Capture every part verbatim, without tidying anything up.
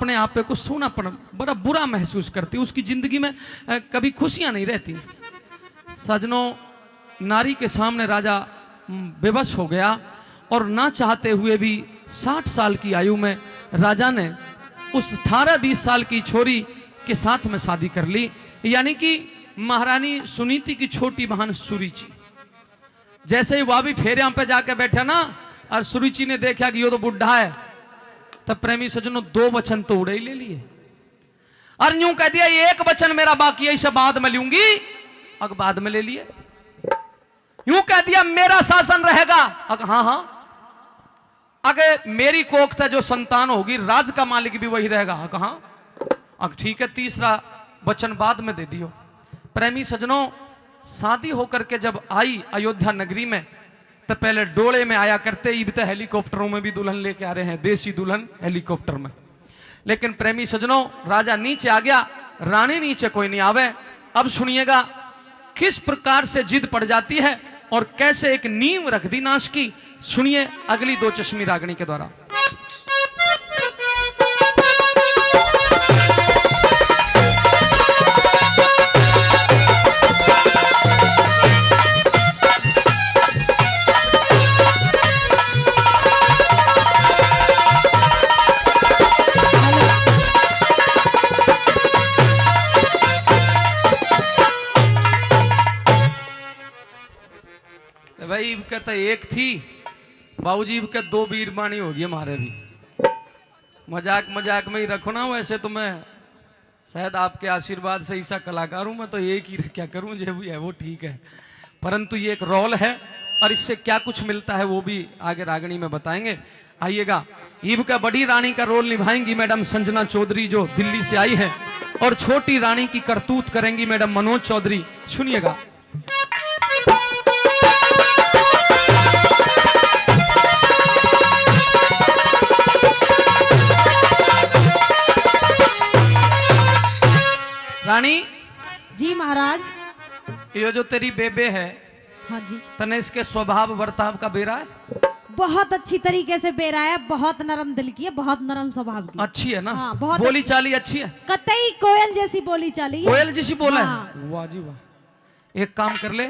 अपने आप पे कुछ सूनापन, बड़ा बुरा महसूस करती, उसकी जिंदगी में, अ, कभी खुशियां नहीं रहती। सजनों, नारी के सामने राजा, उम, बेबस हो गया और ना चाहते हुए भी साठ साल की आयु में राजा ने उस अठारह बीस साल की छोरी के साथ में शादी कर ली, यानी कि महारानी सुनीति की छोटी बहन सुरुचि। जैसे ही वह भी फेरियां पे जाके बैठा ना, और सुरुचि ने देखा कि यो तो बुढ़ा है, तब प्रेमी सज्जनों, दो वचन तो उड़े ही ले लिए। और यूं कह दिया, "एक वचन मेरा बाकी है, इसे बाद में लूंगी।" अक बाद में ले लिए। यूं कह दिया, "मेरा शासन रहेगा।" अक हाँ, हाँ। अक मेरी कोख तै जो संतान होगी, राज का मालिक भी वही रहेगा। अक हाँ। अक ठीक है, तीसरा वचन बाद में दे दियो। प्रेमी सज्जनों, शादी होकर के जब आई अयोध्या नगरी में, तो पहले डोले में आया करते, इब तो हेलीकॉप्टरों में भी दुल्हन लेके आ रहे हैं, देसी दुल्हन हेलीकॉप्टर में। लेकिन प्रेमी सज्जनों, राजा नीचे आ गया, रानी नीचे कोई नहीं आवे। अब सुनिएगा किस प्रकार से जिद पड़ जाती है और कैसे एक नींव रख दी नाश की। सुनिए अगली दो चश्मी रागनी के द्वारा। भाई, इब के तो एक थी, बाबूजी, इब के दो बीरबानी होगी हमारे भी। मजाक मजाक में ही रखो ना, वैसे तो मैं शायद आपके आशीर्वाद से ऐसा कलाकार हूँ, मैं तो एक ही रखा करूँ, जो भी है वो ठीक है, परंतु ये एक रोल है और इससे क्या कुछ मिलता है वो भी आगे रागनी में बताएंगे। आइएगा, इब का बड़ी रानी का रोल निभाएंगी मैडम संजना चौधरी, जो दिल्ली से आई है, और छोटी रानी की करतूत करेंगी मैडम मनोज चौधरी। सुनिएगा। रानी, जी महाराज। ये जो तेरी बेबे है, हाँ जी। तने इसके स्वभाव बर्ताव का बेरा है? बहुत अच्छी तरीके से बेरा है, बहुत नरम दिल की है, बहुत नरम स्वभाव की। अच्छी है ना? हाँ, बहुत बोली अच्छी। चाली अच्छी है? कतई कोयल जैसी बोली चाली है। कोयल जैसी बोला है? हाँ। वाह जी वाह। एक काम कर ले,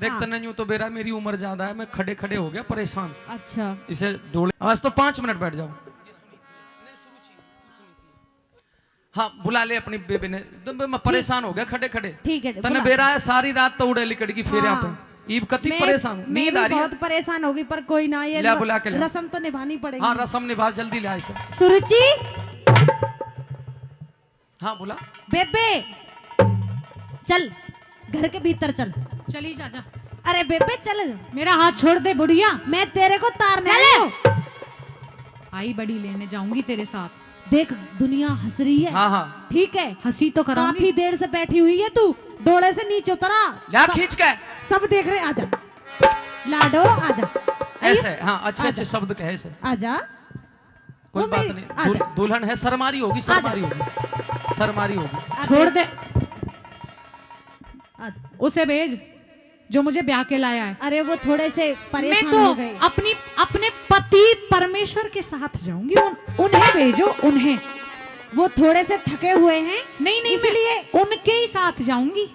देख, हाँ। तन्ने यूं तो बेरा, मेरी उम्र ज्यादा है, मैं खड़े खड़े हो गया परेशान। अच्छा। इसे डोले, आज तो पाँच मिनट बैठ जाओ। हाँ, बुला ले अपनी बेबे ने। तो मैं परेशान हो गया खड़े खड़े। ठीक है, तन्ने बुला। बेरा है, सारी रात तो उड़े लिकड़ की फेरिया हाँ। पे। ईब कति मैं, परेशान हूँ, मैं नींद भी आ रही है। बहुत परेशान होगी, पर कोई ना, ये ले, र-, बुला के ले। रस्म तो निभानी पड़ेगी। हाँ, रस्म निभा, जल्दी ले आए इसे। सुरुचि, हाँ, बुला। बेबे, चल, घर के भीतर चल। चली जा, जा। अरे बेबे, चल। मेरा हाथ छोड़ दे, बुढ़िया। मैं तेरे को तारने चल। आई हूँ। आई बड़ी लेने जाऊंगी तेरे साथ। देख, दुनिया हंस रही है। हाँ, हाँ। ठीक है। हंसी तो कराऊंगी। काफी देर से बैठी हुई है तू, डोले से नीचे उतरा। ला सब, खींच के। सब देख रहे, आजा। लाडो, आजा। ऐसे, हाँ, अच्छे, आजा। अच्छे शब्द कहे ऐसे। आजा। कोई वो बात मेरी, नहीं, आजा। दुल-, दुल्हन है, शर्मा रही होगी, शर्मा आजा। रही होगी, शर्मा रही होगी। आजा। छोड़ दे। आजा। उसे भेज, जो मुझे ब्याह के लाया है। अरे, वो थोड़े से मैं परेशान तो हो गए। अपनी, अपने पति परमेश्वर के साथ जाऊंगी, उन-, उन्हें भेजो, उन्हें। वो थोड़े से थके हुए हैं, नहीं, नहीं, मैं इसलिए उनके ही साथ जाऊंगी।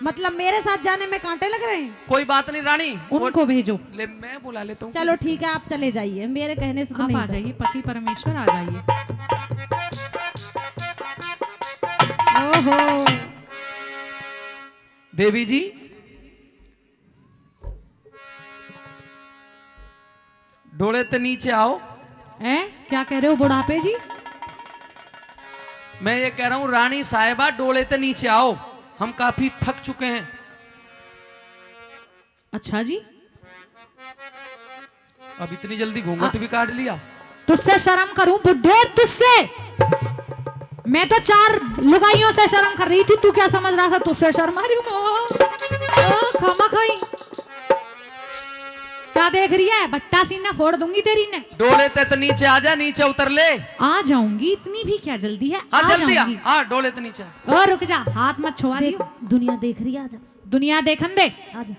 मतलब, मेरे साथ जाने में कांटे लग रहे हैं? कोई बात नहीं रानी, उनको वो भेजो। ले, मैं बुला लेता हूँ। चलो ठीक है, आप चले जाइए, मेरे कहने से तो आप नहीं आ जाइए, पति परमेश्वर आ जाइए। ओहो। देवी जी, डोले ते नीचे आओ। हैं? क्या कह रहे हो बुढ़ापे जी? मैं ये कह रहा हूँ, रानी साहिबा, डोले ते नीचे आओ, हम काफी थक चुके हैं। अच्छा जी। अब इतनी जल्दी घूंघट आ- भी काट लिया? तुझसे शर्म करूं बुड्ढे, तुझसे? मैं तो चार लुगाइयों से शर्म कर रही थी, तू क्या समझ रहा था तुझसे शर्मा रही हूँ मैं? ओ, खामा खाई। क्या देख रही है? बट्टा सीना फोड़ दूंगी तेरी ने। डोले ते तो नीचे आ जा, नीचे उतर ले। आ जाऊंगी, इतनी भी क्या जल्दी है? हाँ, आ जल्दी आ। जाऊंगी। हाँ, डोले ते नीचे आ। ओ, रुक जा, हाथ मत छुआ देख, दियो। दुनिया देख रही है, आ जा। दुनिया देखन दे। आ जा।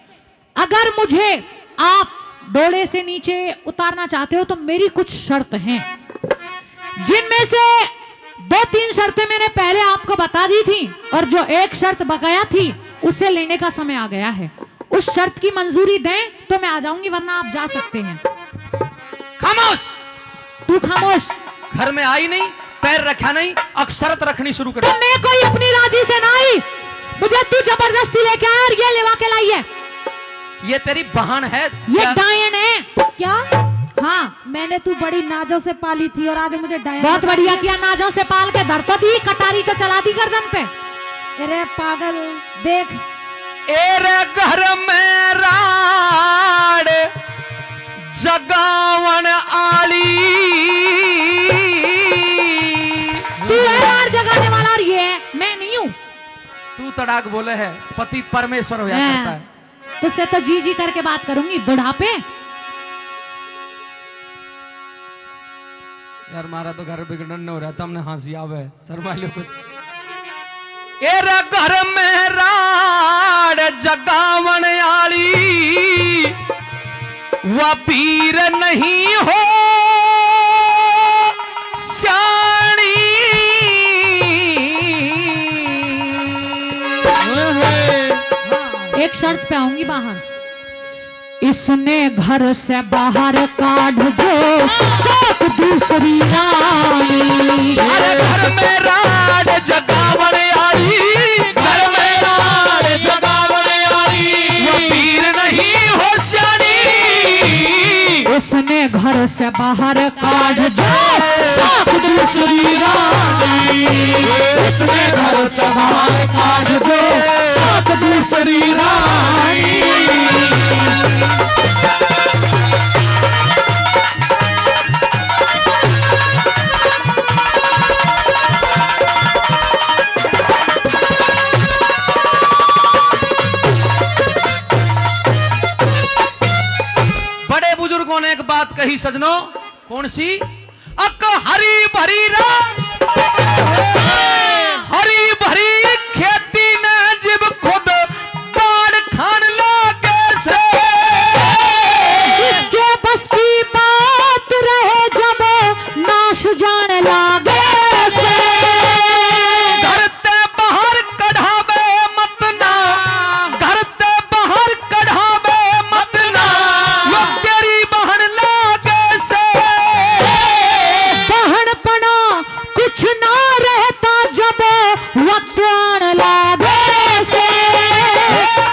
अगर मुझे आप डोले से नीचे उतारना चाहते हो तो मेरी कुछ शर्त हैं, जिनमें से तीन शर्तें मैंने पहले आपको बता दी थी और जो एक शर्त बकाया थी, उसे लेने का समय आ गया है। उस शर्त की मंजूरी दें तो मैं आ जाऊंगी, वरना आप जा सकते हैं। खामोश! तू खामोश। घर में आई नहीं, पैर रखा नहीं, अक शर्त रखनी शुरू कर तो दी। मैं कोई अपनी राजी से ना आई, मुझे तू जबरदस्ती लेके आया और ये लेवा के लाई है। ये तेरी बहन है ये क्या? डायन है। क्या? हाँ। मैंने तू बड़ी नाजों से पाली थी और आज मुझे डायन बहुत बता बढ़िया दिया। किया, नाजों से पाल के धर तो दी, कटारी तो चला दी गर्दन पे। अरे पागल, देख। एरे घर में राड जगावण आली। तू है राड जगाने वाला और ये है, मैं नहीं हूँ। तू तड़ाक बोले है, पति परमेश्वर होया हाँ। करता है। तुझसे तो जी जी करके बात करूंगी बुढ़ापे। यार, मारा तो घर बिगड़न न हो रहा, तमने हंसी आवे, शर्मा लो कुछ। एरे घर में राड जगावण आली, वा पीर नहीं हो स्याणी। एक शर्त पे आऊंगी बाहर। इसने घर से बाहर काढ़ जो साथ दूसरी रानी। अरे घर में राड जगावण आली, घर में राड जगावण आली, वो पीर नहीं हो स्याणी। इसने घर से बाहर काढ़ जो साथ दूसरी रानी। इसने घर से बाहर काढ़ जो साथ दूसरी रानी। बड़े बुजुर्गों ने एक बात कही सजनों, कौन सी? अक हरी भरी रा, हरी भरी खेती ने जिब खुद बाढ़ खान लागे से। इसके बस की बात रहे जब नाश जान लागे से। घर ते बाहर कढ़ावे मत ना, घर ते बाहर कढ़ावे मत ना, यो तेरी बहन लागे से। बहनपना कुछ ना रहता जब वक्त आन लागे से।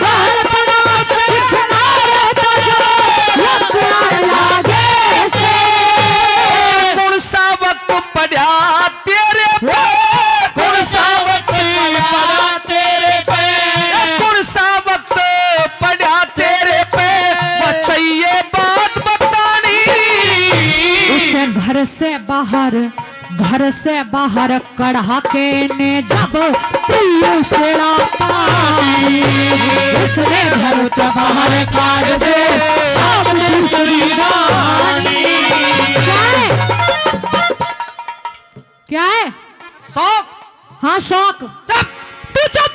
बहनपना कुछ ना रहता जब वक्त आन लागे से। कौन सा वक्त पड़ा तेरे पे, कौन सा वक्त पड़ा तेरे पे, कौन सा वक्त पड़ा तेरे पे, बचैये बात बतानी। उसे घर से बाहर, घर से बाहर कढ़ा के ने जब पिल्लू सेड़ा पानी। इसने घर से बाहर काढ़ दे साथ दूसरी रानी। क्या है? क्या है? शौक। हाँ, शौक। चुप। तू चुप।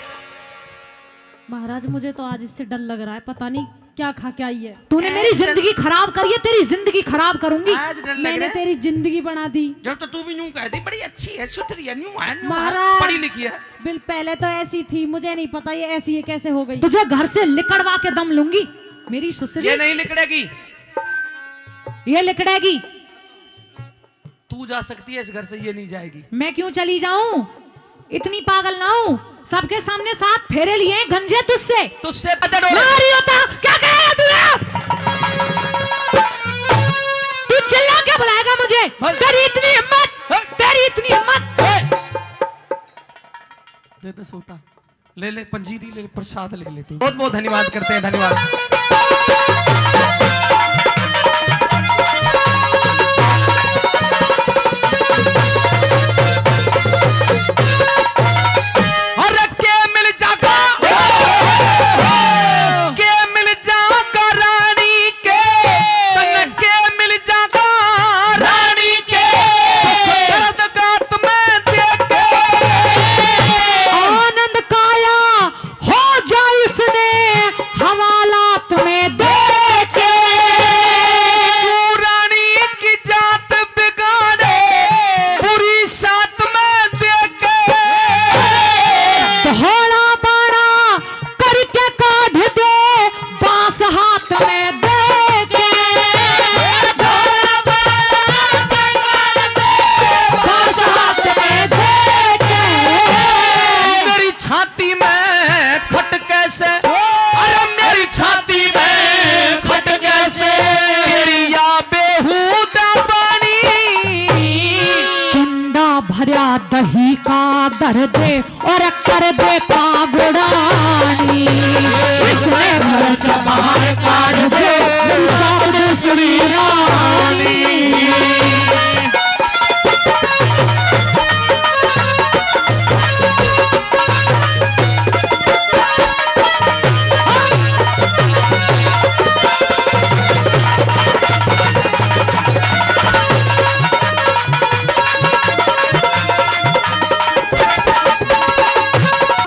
महाराज, मुझे तो आज इससे डर लग रहा है, पता नहीं क्या खा के आई है। तूने मेरी जिंदगी खराब करी है, तेरी जिंदगी खराब करूंगी। आज डर लग मैंने रहा है। तेरी जिंदगी बना दी। जब तो तू भी यूं कह दी, बड़ी अच्छी है, सुथरी है, न्यू है, न्यू है, महाराज, पढ़ी लिखी है। बिल पहले तो ऐसी थी, मुझे नहीं पता ये ऐसी ये कैसे हो गई। तुझे घर से लिकड़वा के दम लूंगी, मेरी सुसरी। ये नहीं लिकड़ेगी। ये लिकड़ेगी। तू जा सकती है इस घर से, ये नहीं जाएगी। मैं क्यों चली जाऊं? इतनी पागल ना हूं। सबके सामने सात फेरे लिए हैं गंजे तुझसे। तुझसे पता डोले। ना रही होता, क्या कहेगा तू? तू चिल्ला के बुलाएगा मुझे? बोल। तेरी इतनी हिम्मत, बोल। तेरी इतनी हिम्मत। बोल। दे दे सोटा। ले ले, पंजीरी ले ले, प्रसाद ले ले तू। बहुत बहुत धन्यवाद करते हैं, धन्यवाद। अरे के मिल जागा, के मिल जागा रानी के, तन के मिल जागा रानी के, दर्द गात में देखे। आनंद काया हो जा इसने हवालात में दे भरया दही का धर दे और कर दे का गुड़ानी। इसने घर से बाहर काट दे, सात दूसरी रानी।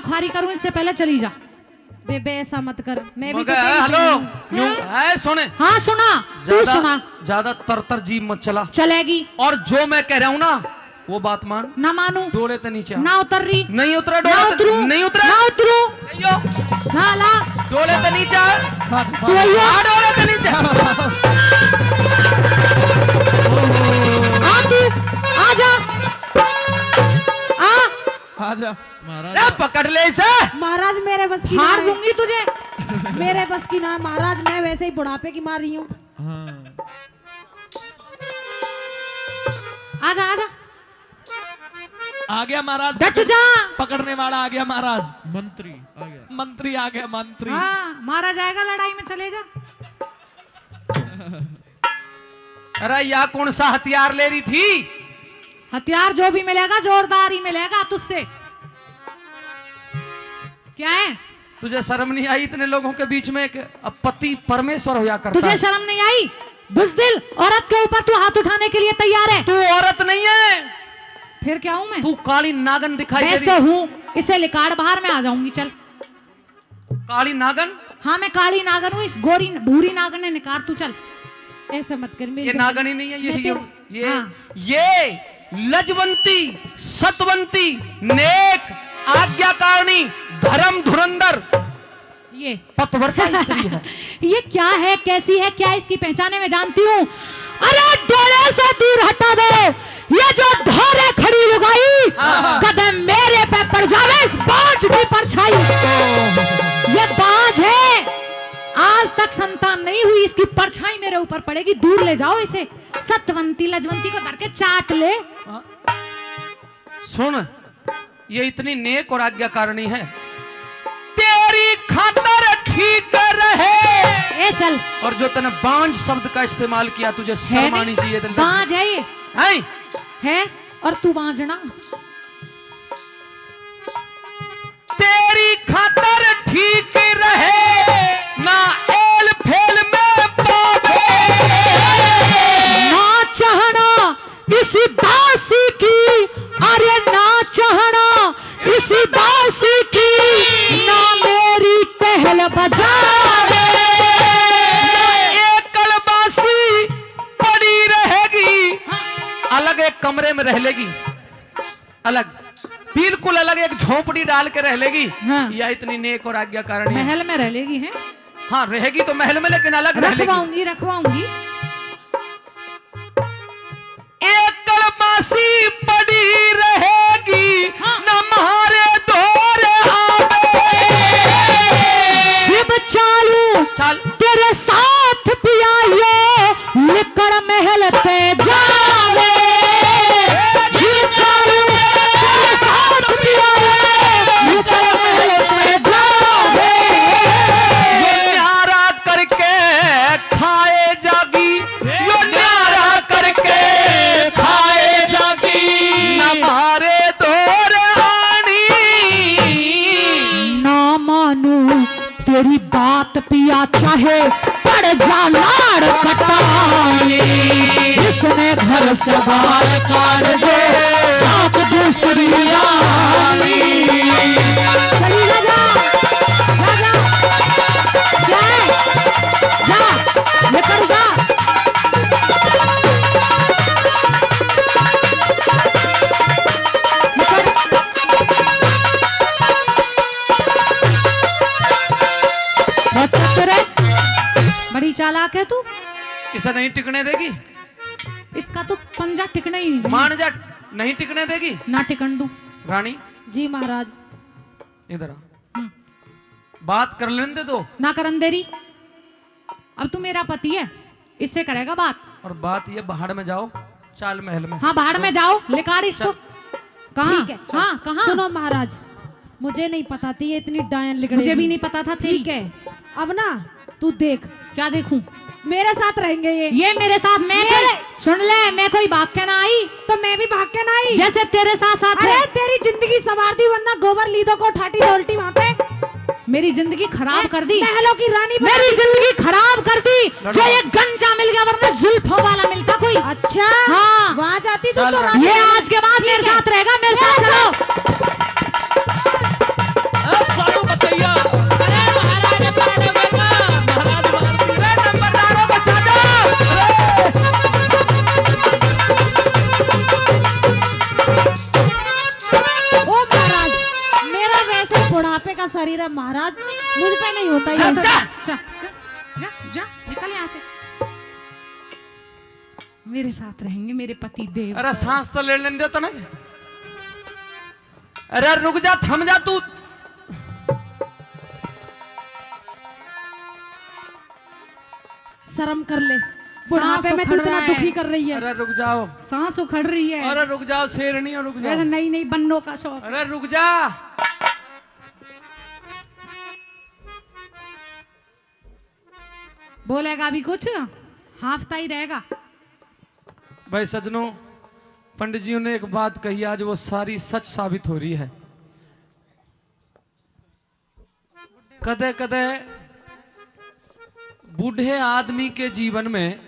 खारी करूं, इससे पहले चली जा। बेबे, ऐसा मत कर, मैं भी तो मगर तेरी हेलो, बहन हूँ। यूं हैं? है, सुन। हाँ, सुना। तू ज्यादा, सुना। ज्यादा तर तर जीभ मत चला। चलेगी। और जो मैं कह रहा हूँ ना, वो बात मान। ना मानू। डोले ते नीचे आ। ना उतर रही। नहीं उतरा ना डोले ते, उतरू। नहीं उतरा। ना उतरू। नहीं हो। ना ला। डोले ते नीचे आ। तू आइयो। आ डोले ते नीचे आ। आ तू, आ जा। आ। आजा। महाराज। ए, पकड़ ले इसे। महाराज, मेरे बस की हार ना है। दूंगी तुझे। मेरे बस की ना, महाराज, मैं वैसे ही बुढ़ापे की मार रही हूँ। हाँ। आजा, आजा। आ गया महाराज, डट पकड़-, जा। पकड़ने वाला आ गया महाराज। मंत्री आ गया। मंत्री आ गया, मंत्री। हाँ, महाराज आएगा लड़ाई में, चले जा। अरे, या कौन सा हथियार ले रही थी? हथियार जो भी मिलेगा, जोरदार ही मिलेगा तुझसे। क्या है? तुझे शर्म नहीं आई इतने लोगों के बीच में एक पति परमेश्वर होया करता तुझे है? शर्म नहीं आई? बुजदिल औरत के ऊपर तू हाथ उठाने के लिए तैयार है? तू औरत नहीं है। फिर क्या हूँ मैं? तू काली नागन दिखाई दे भैंस रही तो है। हूँ, इसे लिकाड़ बाहर, मैं आ जाऊंगी, चल। काली नागन? हाँ, मैं काली नागन हूँ, इस गोरी भूरी नागन ने निकार तू, चल। ऐसा मत कर, मेरी ये बहन। नागन ही नहीं है, ये, मैं ये, तेरे ये, हाँ। ये लजवंती, सतवंती, नेक, आज्ञाकारिणी, धर्म धुरंधर, ये। पतिव्रता स्त्री है। ये क्या है, कैसी है, क्या इसकी पहचान है, मैं जानती हूँ। अरे, डोले से दूर हटा दो, ये जो धारे खड़ी लुगाई, हाँ। कदे मेरे पे पड़ जावे, इस बांझ की परछाई। ये बांझ है, आज तक संतान नहीं हुई, इसकी परछाई मेरे ऊपर पड़ेगी, दूर ले जाओ इसे। सतवंती लजवंती को धर के चाट ले। हाँ। सुन, ये इतनी नेक और आज्ञाकारिणी है, तेरी खातर ठीक रहे। ए चल। और जो तने बांझ शब्द का इस्तेमाल किया, तुझे है शर्म नहीं? आनी चाहिए, तेरे बांझ है ये। हैं? है और तू बांझना। तेरी खातर ठीक रहे, ना एल फेल में पावे। ना चाहना इसी दासी की, अरे ना चाहना इसी दासी की, ना मेरी पहल बजावे। ना एकल बासी पड़ी रहेगी, हाँ। अलग एक कमरे में रह लेगी, अलग, बिल्कुल अलग एक झोंपड़ी डाल के रह लेगी। हाँ। या इतनी नेक और आज्ञाकारिणी है। महल में रह लेगी, हैं? हाँ, रहेगी तो महल में, लेकिन अलग रह लेगी। रखवाऊंगी, रखवाऊंगी। एकल बासी पड़ी रहेगी, हाँ। न म्हारे धोर आवे। जिब चालू चाल। तेरे साथ पिया यो, लिकड़ महल पे जावे। जिब चालू तेरे साथ पिया यो, लिकड़ महल पे जावे। ये न्यारा करके खाए जागी, यो न्यारा करके खाए जागी। न म्हारे धोर आनी। ना मानू तेरी बात पिया, चाहे पड़ जा नाड़ कटानी। इसने घर से बाहर काट दे, साथ दूसरी रानी। चली ना जा, जा, जा। क्या है? जा, निकल जा। बहुत चतुर है, बड़ी चालाक है तू। इसे नहीं टिकने देगी। इसका तो पंजा टिकना ही नहीं। मान जा, नहीं टिकने देगी। ना टिकन दूं। रानी। जी महाराज। इधर आ। हम्म। बात कर लेने दे दो। ना करन दे रही। अब तू मेरा पति है, इससे करेगा बात। और बात ये, भाड़ में जाओ, चाल महल में। हाँ, भाड़ में जाओ, लिकाड़ इसको। चल। कहाँ? ठीक है। हाँ, कहाँ? सुनो महाराज, मुझे नहीं पता थी ये इतनी डायन लिकड़ेगी। मुझे भी नहीं पता था तेरी। ठीक है, अब ना तू देख। क्या देखूं? मेरे साथ रहेंगे ये। ये मेरे साथ, मैं मेरे कोई, सुन ले, मैं कोई भाग के ना आई। तो मैं भी भाग के ना आई। जैसे तेरे साथ साथ अरे, है। तेरी जिंदगी संवार दी, वरना गोबर लीदो को ठाटी डोलटी वहां पे। मेरी जिंदगी खराब कर दी। महलों की रानी बना मेरी दी। जिंदगी खराब कर दी। जो ये गंजा मिल गया, वरना जुल्फों वाला मिलता कोई। अच्छा। हाँ। वहां जाती तो, चल तो रहा। ये आज के बाद मेरे साथ रहेगा, मेरे साथ चलो। ए, साधु बचैया। अरे महाराज, महाराज, महाराज, महाराज, ए, नंबरदारों, बचा दो। ओ महाराज, मेरा वैसे बुढ़ापे का शरीर है महाराज, मुझ पे नहीं होता ये। जा, जा, जा, जा, जा, निकल यहाँ से। मेरे साथ रहेंगे मेरे पति देव। अरे सांस तो ले लेने दो तने। अरे रुक जा, थम जा तू। शर्म कर ले, बुढ़ापे में तू इतना दुखी कर रही है। अरे रुक जाओ। सांस उखड़ रही है। अरे रुक जाओ शेरनी, रुक जाओ। वैसे नई नई बन्नों का शौक। अरे रुक जा। बोलेगा भी कुछ, हाफता ही रहेगा। भाई सज्जनों, पंडित जी ने एक बात कही आज, वो सारी सच साबित हो रही है। कदे कदे बूढ़े आदमी के जीवन में,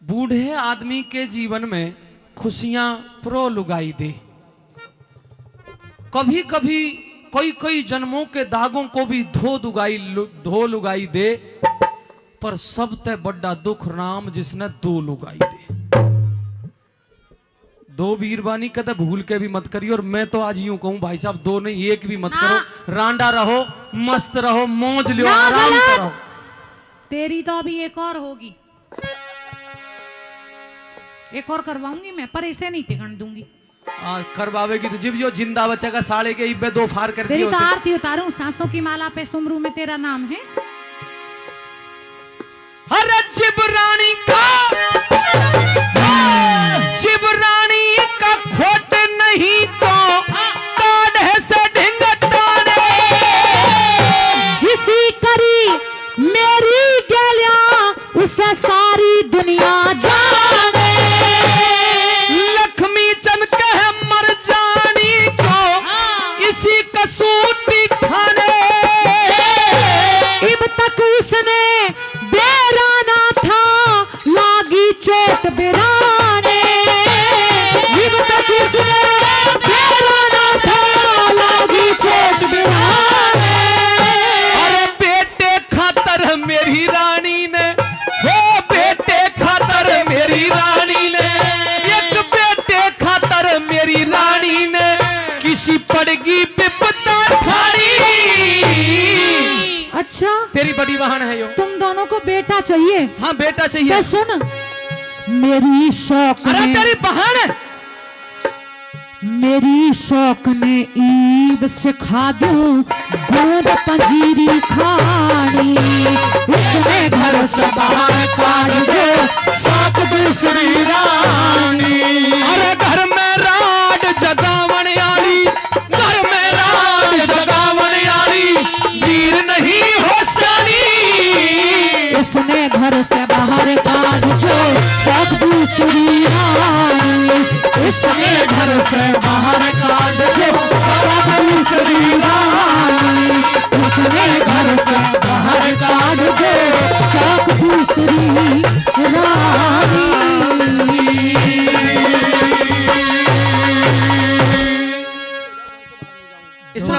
बूढ़े आदमी के जीवन में खुशियां प्रो लुगाई दे। कभी कभी कई कई जन्मों के दागों को भी धो दुगाई लु-, धो लुगाई दे, पर सबसे बड़ा दुख राम जिसने दो लुगाई दे। दो बीरबानी कदे भूल के भी मत करियो, और मैं तो आज यूं कहूं भाई साहब, दो नहीं एक भी मत ना। करो, रांडा रहो, मस्त रहो, मौज लियो, ना, आराम गलत। करो। तेरी तो अभी एक और होगी, एक और करवाऊंगी मैं, पर इसे नहीं टिकन दूंगी। आ, करवावेगी तो जिब यो जिंदा बचेगा साले के इब्बे दो फार कर तेरी दिए तो होते। आरती उतारूं, सांसों की माला पे सुमरू में तेरा नाम है। अरे जिब रानी का, जिब रानी का खोट नहीं तो काढ़ है से ढिंग ताने। जिसी करी मेरी गैल्या उसे सारी दुनिया जाने। लक्ष्मी चंद कह मर जानी क्यों हाँ। इसी कसूर दिखाने। इब तक उसने बेरा ना था, लागी चोट बेरा ने। इब तक उसने बेरा ना था, लागी चोट बेरा ने। अरे बेटे खातर मेरी रानी ने, ओ बेटे खातर मेरी रानी ने, एक बेटे खातर मेरी रानी ने किसी पड़गी बिपता ठाणी। अच्छा, तेरी बड़ी बहन है यो। तुम दोनों को बेटा चाहिए? हाँ, बेटा चाहिए। तो सुन, मेरी शौक अरे में तेरी बहन। मेरी शौक ने ईब सिखा दूं गूंद पंजीरी खानी। इसने घर से बाहर काढ़ दो, शौक दूसरी रानी। अरे घर में राड जगावण आली, घर में राड जगावण आली, वीर नहीं होशियारी। इसने घर से बाहर काढ़ दो, शौक दूसरी रानी। इसने घर से बाहर काढ़ दो, शौक दूसरी रानी। इसने घर से बाहर काढ़ दो, शौक दूसरी रानी।